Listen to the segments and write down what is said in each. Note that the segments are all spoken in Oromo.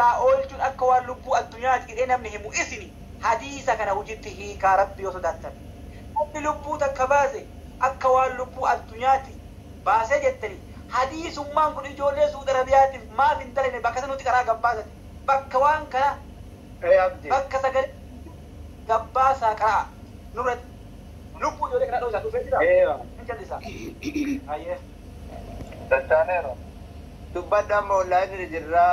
Ofirraa oolchuun akka waan lubbuu addunyaati jedhee namni himu isini hadiisa kana hojitti hiikaa Rabbi yoo sodaattan. Namni lubbuu takka baase akka waan lubbuu addunyaati baasee jettanii hadiisummaan kun ijoollee Suudi Arabiyaatiif maaf hin dalene bakka sanutti karaa gabbaasati. Bakka waan kana bakka sagalee gabbaasaa karaa nurratti lubbuu ijoollee kana dhoosaa dhufee jira. Hin jallisaa. Ayyee. Dachaaneera. Dubbadhu amma online jirra,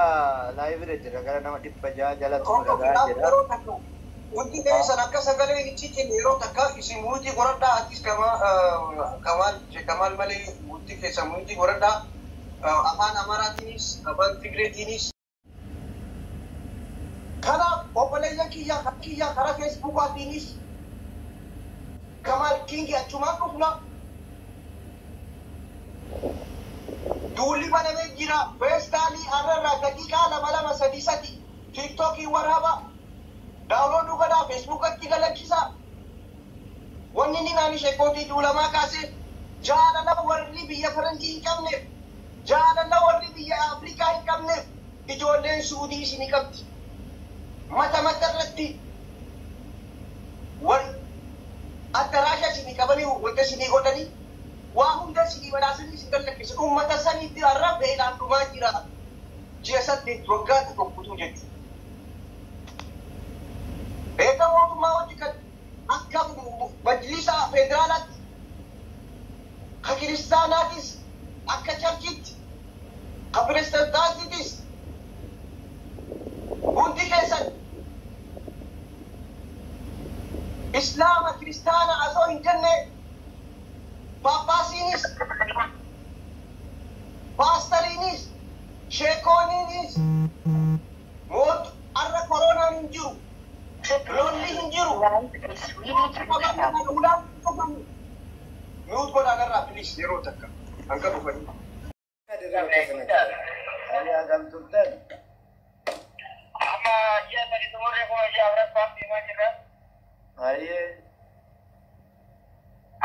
live jirra, gara nama 600 jalatti nu dhagaa jira. Wanti keessan akka sagalee hin cicinne yeroo takka isin muutii godhadhaa, atis Kamaal Kamaal malee muutii keessan muutii godhadhaa, afaan Amaaraatiinis afaan Tigreetiinis. Kanaaf obboleeyyan kiyyaa karaa Feesbuukaatiinis Kamaal Kingi achumaan dhufna. Duulli banamee jira. Feestaalii har'arraa daqiiqaa 2 2 3 3 TikTokii waraaba. Download godhaa, Feesbuukatti galachiisa. Wanni inni naani sheekootii duulamaa kaasee jaalala warri biyya faranjii hin qabneef, jaalala warri biyya Afrikaa hin qabneef, ijoolleen Suudii isinii qabdi. Mata mata irratti warri addaraasha isinii qabanii wanta isinii godhanii waa hunda isinii badhaasanii isin gallakkisa. Uummata saniitti har'a beelaan dhumaa jira. Ji'a 8 waggaa tokko guutuu jechuudha. Eega mootummaa hojii kan akka majlisa federaalaatti, ka kiristaanaatis akka churchitti, ka pirootestaantiitis, hundi keessan islaama kiristaana osoo hin jenne, paappaasiinis, paastariinis, sheekooniinis, moot har'a koronaan hin jiru, lolli hin jiru. Mute godhaan irraa please yeroo takka hanga dhufanii. Ayyaa kam turtan? Amma ji'a 3 xumurree kuma ji'a afuraffaaf deemaa jirra. Ayyee.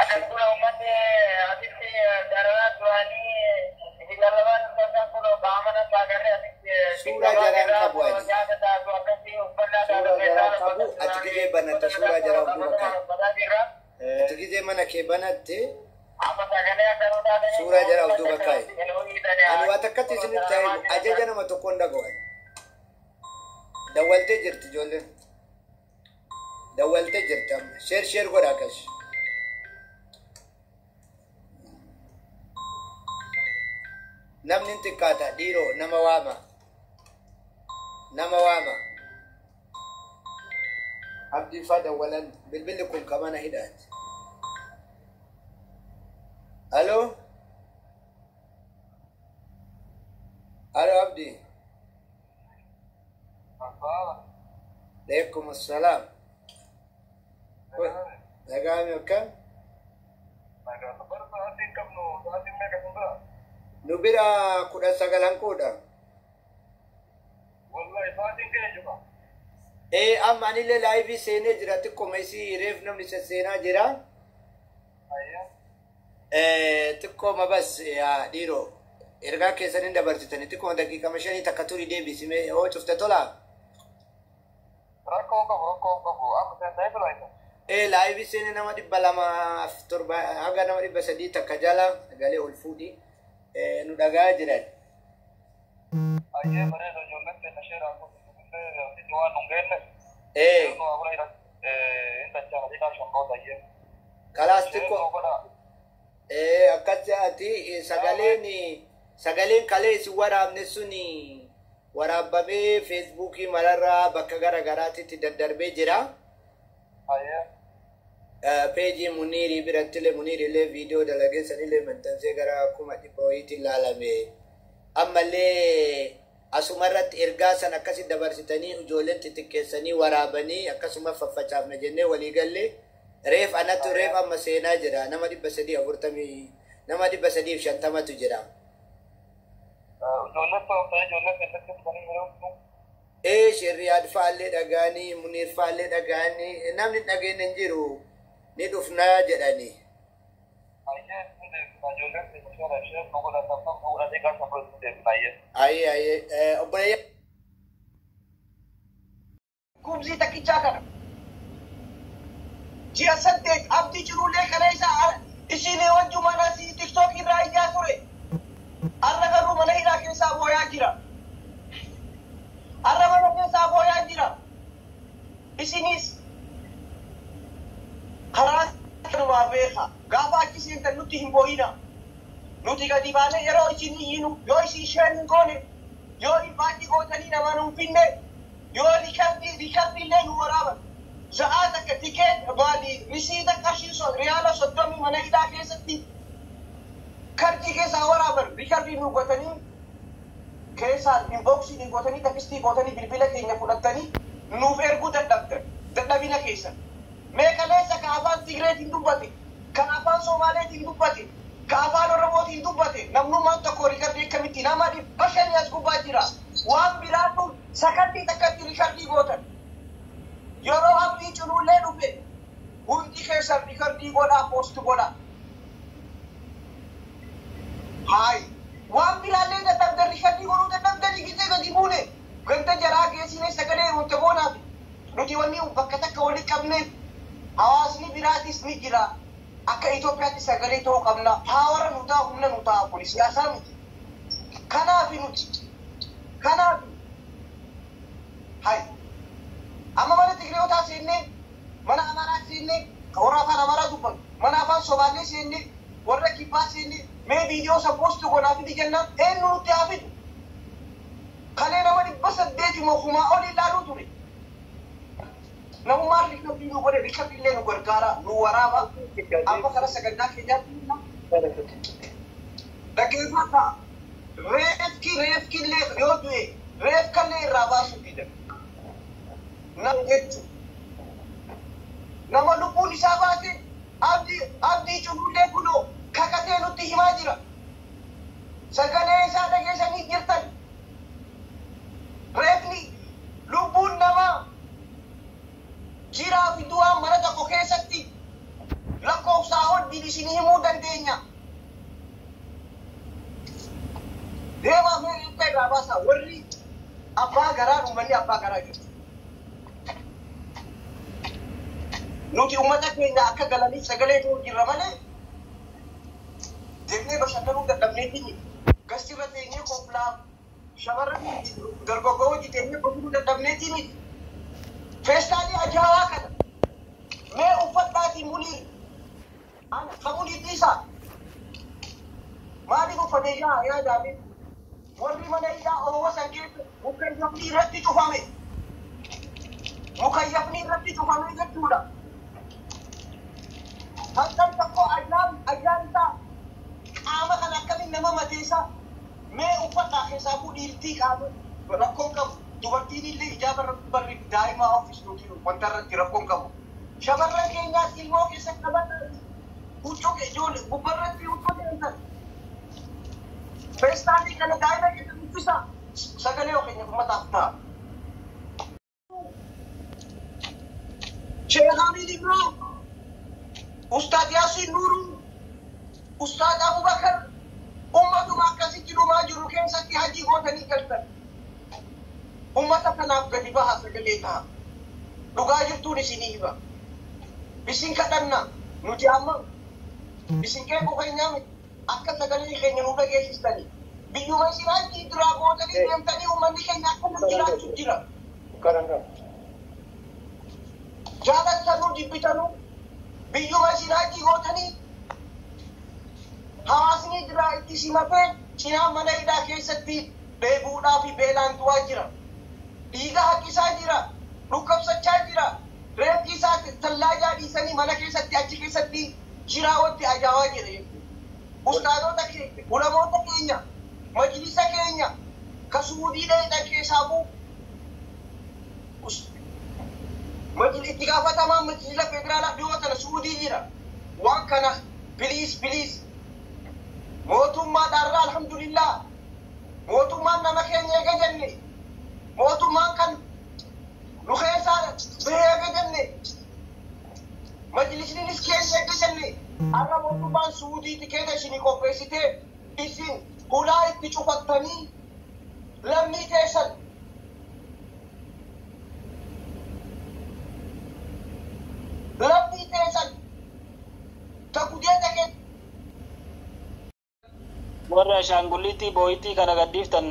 Akkas kun uummanni asitti dararaa duraanii itti lallabaa turtan kun qaama nama agarree asitti. Suuraa jaraa hin qabu ani. Nyaata taatu akkasii uffannaa Suuraa jaraa qabu, ati gizee banatte suuraa jaraa of duuba kaa'i. Ati gizee mana kee banatte suuraa jaraa of duuba kaa'i. Ani waa takkatti isinitti haa himu, ajaja nama tokkoon dhaga'u. Dawwaltee jirti ijoolleen. Dawwaltee jirti amma. Share share godha akkas. Namni hin xiqqaata dhiiroo, nama waama. Nama waama. Abdii faa dawwalan, bilbilli kun ka mana hidhaati. Aloo? Aloo Abdii. Alaikum assalaam. Nagaami, akkam? Nu bira 19 hanquudha. Ee, amma anillee live seenee jira, xiqqooma isii reef namni sesseenaa jira. Xiqqooma bas yaa dhiiroo, ergaa keessan hin dabarsitanii xiqqooma daqiiqama 5 takka turii deebisime hoo cufte tolaa. Rakkoo qabu, rakkoo qabu. Amma seensaa biraa. Ee, live seenee nama 207 haga nama 300 takka jala sagalee ol fuudhi nu dhagaa jiran. Ayyee, bareeda, ijoolleen keenya sheeraan kun waan nun geenne. Ee. Nu abura hin dachaa daqiiqaa 5 booda, ayyee. Kalaas xiqqoo. Ee, akkas ati sagaleen kalee isin waraabne sun waraabbamee Feesbuukii mararraa bakka gara garaatitti daddarbee jira. Ayyee. Peejii Muniirii birattillee Muniirillee viidiyoo dalagee sanillee maxxansee gara 100,000 wayiitti ilaalame. Ammallee asumarratti ergaa san akkasi dabarsitanii ijoolleen xixiqqeessanii waraabanii akkasuma faffacaafna jennee walii gallee reef anattu reef amma seenaa jira, nama 340, nama 350tu jira. Ijoolleen ta'ee ijoolleen keessatti dhufanii yeroo Ee, Shirriyaad faallee dhagaanii, Muniir faallee dhagaanii, namni hin dhageenye hin jiru, ni dhufnaa jedhanii. Ayyee, ijoolleen keenya sheera ishee nu godhatan kan fuudhanii kan sabra deebina, ayyee. Ayyee, ayyee, obboleeyyan. Kubzii takkichaa kana. Ji'a 8 Abdii Ciruullee kana isa isinii wajjuma asii TikTok irraa ijaa ture. Arra garuu mana hidhaa keessaa booyaa jira. Arra mana keessaa booyaa jira. Isinis karaa kanumaa beeka. Gaafa achi seentan nutti hin boo'ina. Nuti gadi baanee yeroo isin iyyinu, yoo isin isheen hin goone, yoo dhibbaatii gootanii namaan hin finne, yoo record illee nu waraaban. Sa'aa takka tikeet baali risiita qarshii riyaala 30 mana hidhaa keessatti karjii keessaa waraaban, record nu gootanii keessaan inbox nu gootanii, text gootanii, bilbila keenya fudhattanii nuuf erguu dadhabdan dadhabina keessan. Mee kaleessa ka afaan Tigreetiin dubbate, kan afaan Somaaleetiin dubbate, ka afaan Oromootiin dubbate, namnummaan tokko record akkamitti nama 500 as gubbaa jira. Waan biraatu sakandii takkatti record gootan. Yeroo Abdii Ciruullee dhufe hundi keessan record godhaa, post godhaa. Haayi, waan biraallee dadhabdan, record godhuu dadhabdanii gizee gadi buune ganda jaraa geessine sagalee wanta goonaaf nuti wanni bakka takka walitti qabneef hawaasni biraatis ni jira. Akka Itoophiyaatti sagalee ta'uu qabna. Power nu ta'a, humna nu ta'a, kun siyaasaa miti. Kanaafi nuti. Kanaafi. Hayi. Amma mana Tigreewotaa seennee, mana Amaaraa seennee, warra afaan Amaaraa dubbatu, mana afaan Somaalee seennee, warra Kibbaa seennee, mee viidiyoo isa post godhaa fidi jennaan eenyu nutti haa fidu? Kalee nama 800 moo kumaa ol ilaaluu ture. Namummaan record nu godhe, record illee nu gargaara, nu waraaba. Amma karaa sagantaa keenyaatti dhaggeeffadhaa. Reefki illee yoo du'e reefkallee irraa baasuu didan. Nama jechuun nama lubbuun isaa baate Abdii Culullee kunoo kakatee nutti himaa jira. Sagalee isaa dhageessanii jirtan. Reefni lubbuun namaa jiraa fi du'aan mana tokko keessatti lakkoofsaa ol isinii himuu dandeenya. Deemaa fi reeffa irraa baasaa, warri abbaa garaa, uummanni abbaa garaa jiru. Nuti uummata keenya akka galaniif sagalee ta'uu jirra malee deemnee bashannanuu dadhabneetiin gastirra teenyee kooflaa shamarran dargaggoo hojii teenyee kofluu dadhabneetiin miti. Feestaalii ajaa'ibaa kana mee uffadhaatii Muniir ana ka Muniir dhiisaa maaliif uffatee yaa yaadaame? Warri mana hidhaa oowa san keessa mukayyafni irratti cufame, mukayyafni irratti cufame jechuudha. Halkan tokko ajaan isaa qaama kana akkamiin nama mateessa? Mee uffadhaa, keessaafuu dhiirtii qaama rakkoon qabu, dubartiin illee ijaaba irratti barri daa'ima ofiis nuti wanta irratti rakkoon qabu. Shamarran keenyaas ilmoo keessa qabatan huccuu ijoollee gubbarratti huccuu deemtan. Feestaalii kana daa'ima keessa uffisa, sagalee keenya uummataaf ta'a. Sheekh Amiin Ibroo, Ustaad Yaasiin Nuuruu, Ustaad Abubakar, ummatuma akkasitti dhumaa jiru keessatti hajii gootanii galtan. Ummata kanaaf gadi baha, sagalee ta'a. Dhugaa jirtuun isinii hima. Isin kadhanna, nuti amma isin qeequu keenyaa miti, akka sagalee keenya nu dhageessistanii. Biyyuma isin hajii duraa gootanii deemtanii uummanni keenya akkuma jiraachuu jira. Jaalattanuu jibbitanuu biyyuma isin hajii gootanii hawaasni jiraa itti simatee cinaa mana hidhaa keessatti dheebuudhaa fi beelaan du'aa jira. Dhiiga haqqisaa jira. Dhukkubsachaa jira. Reefki isaa tallaajaa dhiisanii mana keessatti achi keessatti jiraawwatti ajaa'aa jira jechuudha. Ustaadota keenya, ulamoota keenya, majlisa keenya, ka Suudii dheedha keessaa buu. Itti gaafatamaan majlisa federaalaa dhiyoo tana Suudii jira. Waan kana please, please, mootummaadhaarraa alhamdulillah mootummaan nama keenya eega jenne, mootummaan kan nu keessaa bahee eega jenne, majlisninis keenya eega jenne, har'a mootummaan Suudii tikeeta isinii qopheessitee isin hulaa itti cufattanii lammii keessan Warri ashaangulliitti boo'itti kana gadhiiftan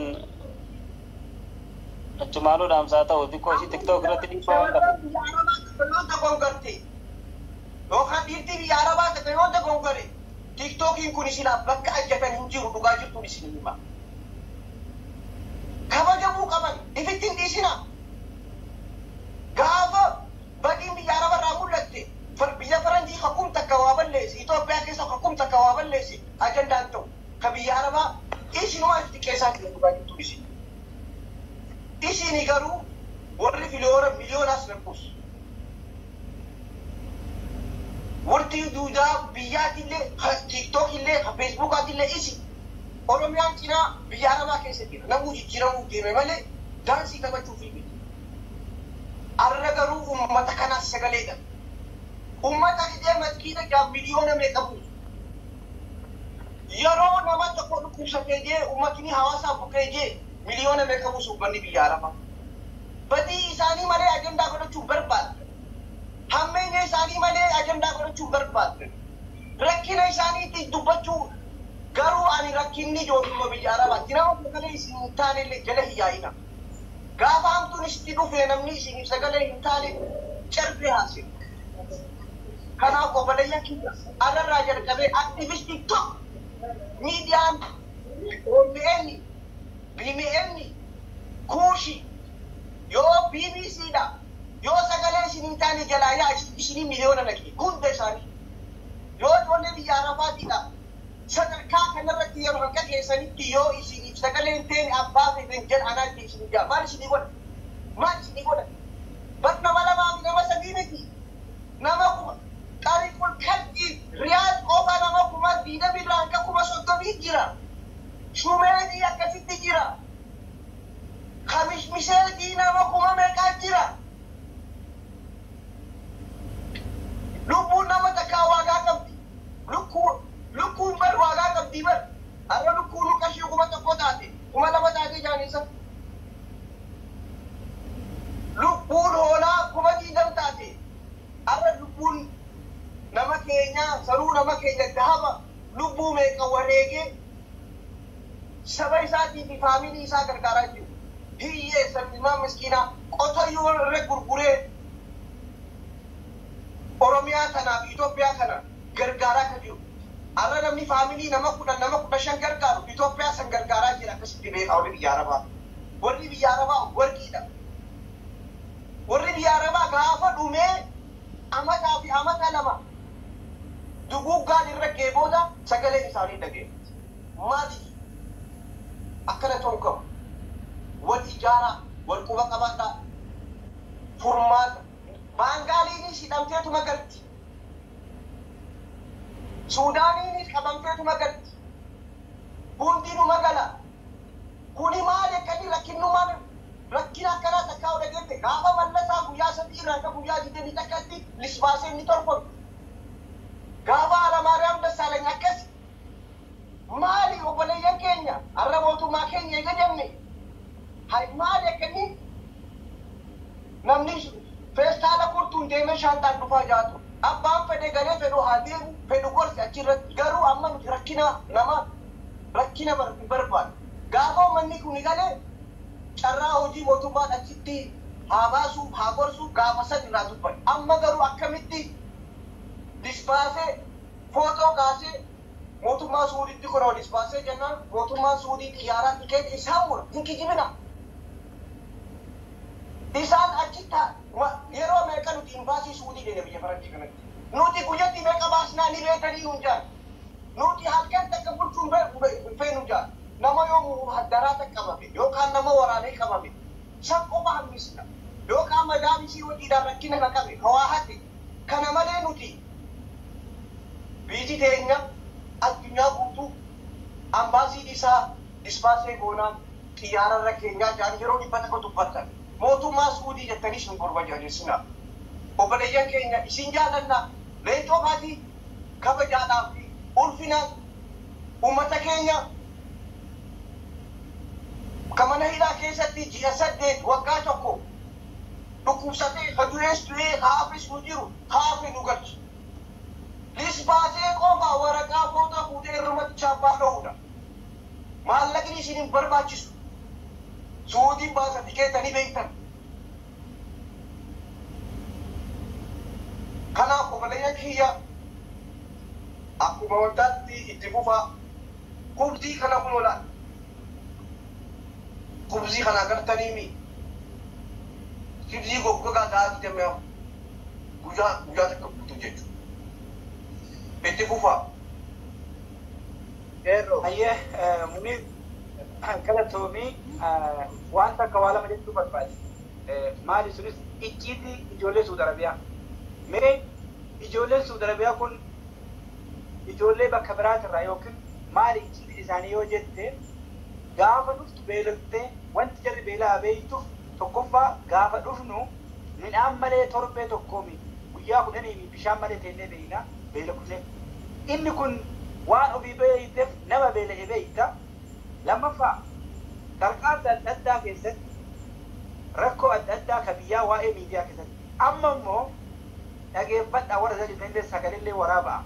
achumaanuu dhaamsaa ta'u xiqqoo ishii TikTok irratti dhiibbaa waan qabu. Shamarran biyya Arabaa takka yoo dogongorte yookaan dhiirti biyya Arabaa takka yoo dogongore, TikTokiin kun isilaaf bakka ajjatan hin jiru, dhugaa jirtuun isin hima. Kabajamuu qaban ifitti hin dhiisina. Gaafa badiin biyya Arabaa irraa mul'atte, biyya faranjii hakum takka waa balleessi, Itoophiyaa keessa hakum takka waa balleessi, ajandaan ta'u. Ka biyya Arabaa isinumaa itti xiqqeessaa jiru, dhugaa jirtuun isin. Isini garuu warri filiyoona miliyoonaas lakkoofsu. Warri duudaa biyyaatillee, TikTokillee, Facebookaatillee isi. Oromiyaan cinaa biyya Arabaa keessa jira. Namuu jijjiiramuu deeme malee daansii taphachuuf miti. Arra garuu uummata kanaaf sagaleedha. Uummata hidhee maskiina jaa miliyoona meeqa buusu. Yeroo nama tokko dhukkubsatee jee, uummatni hawaasaaf buqqee jee, miliyoona meeqa buusu uummanni biyya Arabaa. Badii isaanii malee ajandaa godhachuu barbaadda. Hammeenya isaanii malee ajandaa godhachuu barbaadda. Rakkina isaaniitti dubbachuu garuu ani rakkinni ijoollummaa biyya Arabaatti nama sagalee isin hin taane illee jala hin yaa'ina. Gaafa hamtuun isitti dhufe namni isiniif sagalee hin taane carbee haasa'e. Kanaaf obboleeyyan kiyya, arrarraa jalqabee aktivistii tokko miidiyaan OBN, BBN, Kuushi yoo BBC dha yoo sagalee isin hin taane jalaa yaa isinii miliyoona naqi hunda isaanii. Yoo ijoollee biyya Arabaatiidha, sadarkaa kanarratti yeroo hanqa keessanitti yoo isiniif sagalee hin taane, abbaa feetan jala anaa isinii jaa maal isinii godha, maal isinii godha? Bar nama lamaa fi nama sadii miti, nama kuma xariiqul kalqii Riyaad qofa nama 20,000 irraa hanga 30,000 jira. Shumeetii akkasitti jira. Kamishmisheetii nama kuma meeqaa jira. Lubbuun nama takkaa waagaa qabdi. Lukkuun bar waagaa qabdi bar. Har'a lukkuun qarshii 1,000 taate, 2,000 taate jaanisa. Lubbuun hoolaa 20,000 taate. Har'a lubbuun nama keenyaa saruu nama keenya dahaba lubbuu meeqa wareegee saba isaatii fi faamilii isaa gargaaraa jiru. Hiyyeessa ilmaan miskiinaa qotayyoo irra gurguree Oromiyaa kanaa fi Itoophiyaa kana gargaaraa kan jiru. Har'a namni faamilii nama 10, nama 15 gargaaru Itoophiyaa san gargaaraa jira, akkasitti beekaa warri biyya Arabaa. Warri biyya Arabaa warqiidha. Warri biyya Arabaa gaafa dhumee amataa fi amata lama duguuggaan irra ga'e booda sagaleen isaanii dhaga'e. Maali? Akkana ta'uu qabu. Wal ijaaraa, wal quba qabaadhaa. Furmaata. Baangaaliinis hidhamteetuma galti. Suudaaniinis qabamteetuma galti. Hundinuma gala. Kuni maali akkanii rakkinnumaan rakkina akkanaa takkaa dhageette gaafa Mallasaa guyyaa 3 irraa hanga guyyaa 21tti lisbaasee inni torfame. Gaafa Alamaariyaam Dassaalany akkas. Maali obboleeyyan keenya, har'a mootummaa keenya eega jenne hay maali akkanii namni feestaala kurtuun deemee shaantaan dhufaa jaatu. Abbaan fedhe galee fedhu haa deemu, fedhu gorsi achirratti, garuu amma nuti rakkina nama rakkina barbaadu. Gaafa uummanni kun galee carraa hojii mootummaan achitti haa baasu, haa gorsu, gaafa san irraa dubbatu. Amma garuu akkamitti disbaasee footoo kaasee mootummaa Suudiitti kunoo disbaasee jennaan, mootummaan Suudii xiyyaaraa tikeeti isaan mura, hin kijibina. Isaan achitti yeroo meeqa nuti imbaasii Suudii deene biyya faranjii kanatti. Nuti guyyatti meeqa baasnaa ni beekanii nuun jaan. Nuti halkan takka bulchuun feenu jaan. Nama yoo haddaraata qabame yookaan nama waraanee qabame san qofa hambisna. Yookaan madaamisii hojiidhaan rakkina ka qabe hawaa hate. Kana malee nuti biyyi teenya addunyaa guutuu ambaasii isaa disbaasee goonaa xiyyaararra keenyaa jaan yeroo 100 dubbattan. Mootummaa Suudii jettanii sun gorba jaajessinaa. Obboleeyyan keenya, isin jaalannaa, leencoo faatii kabajaadhaa fi ulfinaan uummata keenya ka mana hidhaa keessatti ji'a 8, waggaa 1 dhukkubsatee ka du'ees du'ee haafis nu jiru haafe nu galchu. Lisbaasee qofa waraqaa footoo fuutee irrumatti chaappaa dha'uudha. Maallaqni isin hin barbaachisu. Suudiin baasa tikeetanii beektan. Kanaaf obboleeyyan kiyya akkuma wantaatti itti fufaa kubzii kana kun ola. Kubzii kana agartaniimi. Kubzii goggogaa ta'aa deemee guyyaa guyyaa takka guutuu jechuudha. Itti fufaa. Qeerroo. Ayyee Muniir galatoomii waan takka waa lama jechuu barbaade. Maali sunis icciitii ijoollee Suudi Arabiyaa. Mee ijoolleen Suudi Arabiyaa kun ijoollee bakka biraatirraa yookiin maali icciitiin isaanii yoo jette gaafa dhuftu beeloftee wanti jarri beelaa beeytuuf tokkoffaa gaafa dhufnu midhaan malee torbee tokkoomi guyyaa 10 bishaan malee teennee beeyna beelofne. Inni kun waan ofii beeyteef nama beela'e beeyta. Lammaffaa qarqaarsa adda addaa keessatti rakkoo adda addaa ka biyyaa waa'ee miidiyaa keessatti amma immoo dhageeffadhaa warra isa jirtanillee sagalillee waraaba'a.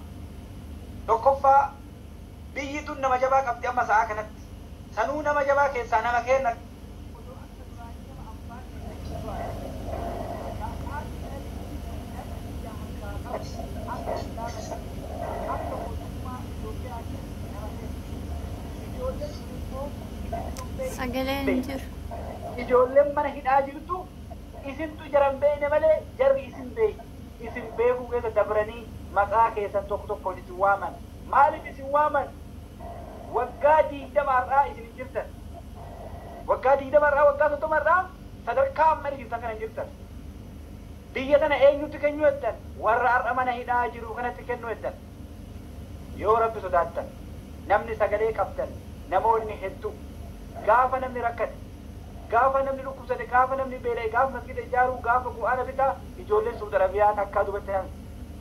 Tokkoffaa biyyi tun nama jabaa qabdi amma sa'aa kanatti. Sanuu nama jabaa keessaa nama kenna. Sagaleen hin jiru. Ijoolleen mana hidhaa jirtu isintu jaran beeyne malee jarri isin beeyi. Isin beekuu keessa dabranii maqaa keessan tokko tokkoon isin waaman. Maaliif isin waaman? Waggaa 20 har'aa isin hin jirtan. Waggaa 20 har'aa waggaa 30 har'aa sadarkaa amma jirtan kana hin jirtan. Biyya tana eenyutti kennuu jettan? Warra har'a mana hidhaa jiru kanatti kennuu jettan. Yoo Rabbi sodaattan, namni sagalee qabdan, namoonni hedduu gaafa namni rakkate, gaafa namni dhukkubsate, gaafa namni beela'e, gaafa masgida ijaaruu, gaafa Qur'aana bitaa ijoolleen Suudi Arabiyaa takkaa dubbatti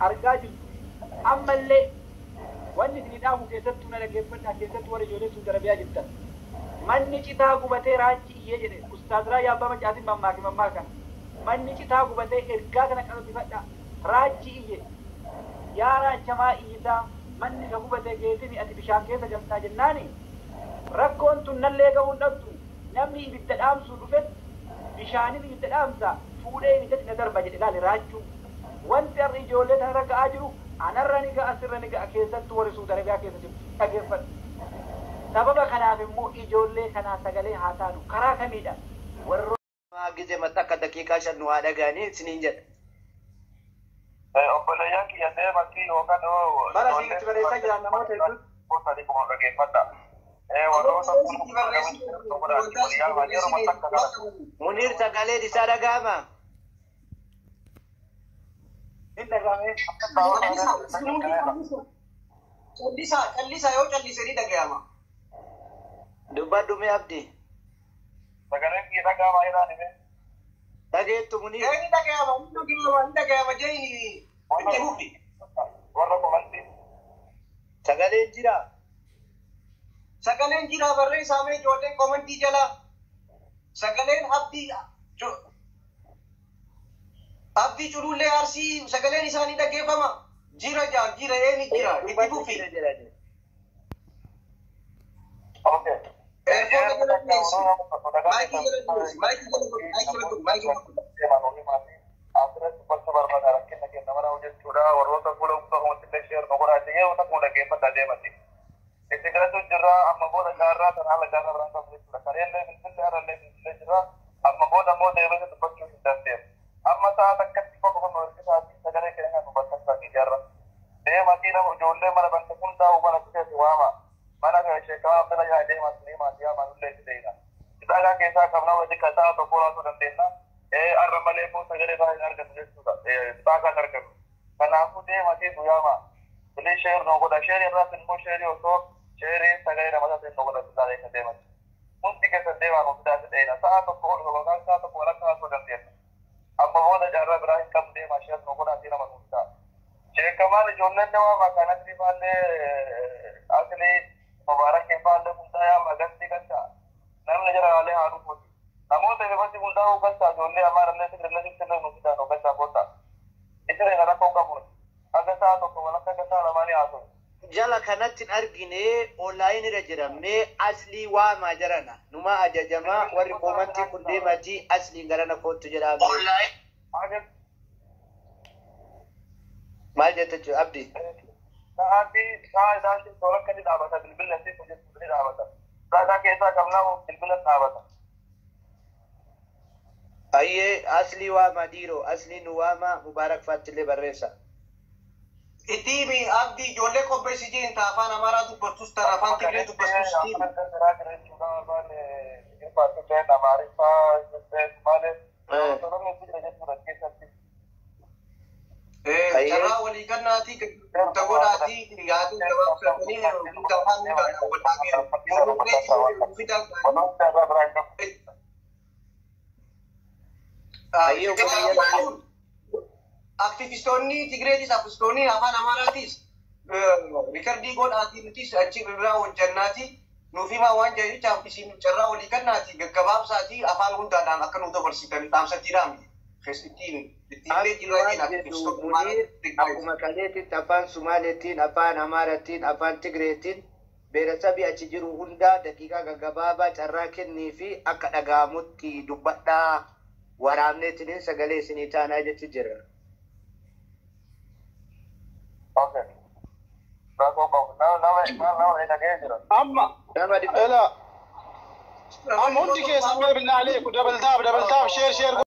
argaa jirtu. Ammallee wanni isin dhaamu keessattuu na dhaggeeffadhaa keessattuu warra ijoolleen Suudi Arabiyaa jirtan. Manni citaa gubatee raachi iyyee jedhe Ustaaz Raayyaa Abbaa Macaatiin mammaake mammaa kana. Manni citaa gubatee ergaa kana qalbifadhaa raachi iyye. Yaa raachamaa iyyitaa manni ka gubatee keetini ati bishaan keessa galtaa jennaani. Rakkoon tun nallee ga'uun dhabdu namni ibidda dhaamsuu dhufetti bishaanin ibidda dhaamsa fuudhee ibiddatti na darba jedhe ilaali raachuu. Wanti har'a ijoollee tanarra ga'aa jiru anarra ni ga'a sirra ni ga'a keessattuu warri Suudi Arabiyaa keessa jiru dhageeffadhu. Sababa kanaaf immoo ijoollee kanaa sagalee haa taanu karaa kamiidha? Warroota Gize matakka daqiiqaa 5 nu haa dhaga'anii isiniin jedha. Obboleeyyan kiyya deematti yookaan bara isiinitti barreessaa jiran namoota hedduutu. Muniir sagaleen isaa dhaga'ama. Hin dhaga'ame. Callisaa callisaa yoo callisanii dhaga'ama. Dubbadhu mee Abdi. Sagaleen kiyya dhaga'amaa jiraan hime. Dhageettu Muniir. Ni dhaga'ama ni dhaga'ama ni dhaga'ama jeeni itti fufi. Warra qomanti. Sagaleen jira. Sagaleen jira barreessaa mee ijoolleen komantii jala. Sagaleen abdii abdii culullee arsii sagaleen isaanii dhaggeeffama. Jira jaa jira eeni jira itti fufi. Okay. Eerfoon jala dhiyeessi. Maayikii jala dhiyeessi. Maayikii jala godhi. Maayikii jala godhi. Maayikii jala godhi. Asirratti dubbachuu barbaada rakkina keenya mara hojjechuudha warroota fuula guutuu share nu godhaa yeroo takka dhaggeeffadhaa deemati. Itti galatu jirra amma booda jaarraa tan haala jaarraa biraan qabu jechuudha. Kareellee bilbillee harallee bilbillee jirra amma booda immoo deebisee dubbachuu hin dandeenye. Amma sa'a takkatti qofa kun hirkisaa fi sagalee keenya nu bakka jaarra. Deematii nama ijoollee mana bante hundaa'u mana kuteeti waama. Mana sheekaa Abdala yaa deemaa sinii maatii yaa maalullee itti deeyna. Ixaagaa keessaa qabna wajji kan sa'a tokko laatu dandeenya. Arra malee immoo sagalee isaa hin argatu jechuudha. Ixaagaa hin argatu. Kanaafuu deematii guyyaama. Bilee sheer nu godha. Sheerii irraas immoo sheerii osoo sheerii sagalee nama isaatiin nu godha silaalee kan deeman. Hundi keessa deemaa nu fidaa si dheeyna. Sa'a tokko ol yookaan sa'a tokko walakkaa osoo dandeenya. Amma booda jaarraa biraa hin qabnu deemaa sheer nu godhaa fi nama nu fidaa. Sheekamaan ijoolleen nama maqaan asii faallee asli Mubaarak faallee hundaa yaa magantii galcha. Namni jara haalee haa dhufuuti. Namoota irratti hundaa'uu galcha ijoollee amaarallee tigirallee tigirallee nu fidaa nu galcha koota. Isin rakkoo qabu. Akka sa'a tokko walakka akka sa'a lamaanii haasa'u. Jala kanatti hin argine online irra jira. Mee aslii waamaa jarana. Numa ajajamaa warri koomantii kun deematii asliin garana koottu jedhaa. Maal jette jechuudha Abdi? Sa'aatii sa'a isaatiin tola akka inni dhaabata bilbila isiif hojjetu ni dhaabata. Sa'aataa keessaa qabnaa bilbila dhaabata. Ayyee aslii waamaa dhiiroo aslii nu waamaa Mubaarak faattillee barreessa. Itti himi Abdii ijoollee qopheessi jeen ta afaan Amaaraa dubbattus tan afaan Tigree dubbattus itti himi. Carraa walii kennaatii ta godhaatii yaaduu gabaabsatanii hunda afaan hundaan wal dhageeru. Aktivistoonni Tigreetis aktivistoonni afaan Amaaraatis rikardii godhaatii nutis achi irraa hojjannaati nuuf himaa waan jedhanichaaf isin carraa walii kennaati gaggabaabsaatii afaan hundaadhaan akka nu dabarsitan dhaamsatiidhaan Akkuma kaleetitti afaan Sumaaleetiin, afaan Amaaratiin, afaan Tigreetiin beerasabii achi jiru hundaa daqiiqaa gaggabaabaa carraa kennii fi akka dhaga'amutti dubbadhaa waraabneetiniin sagalee isinii taanaa jechi jira. Amma Nama dhibba. ela amma hundi keessan mee billaa aleeku dabaltaaf dabaltaaf sheer sheer.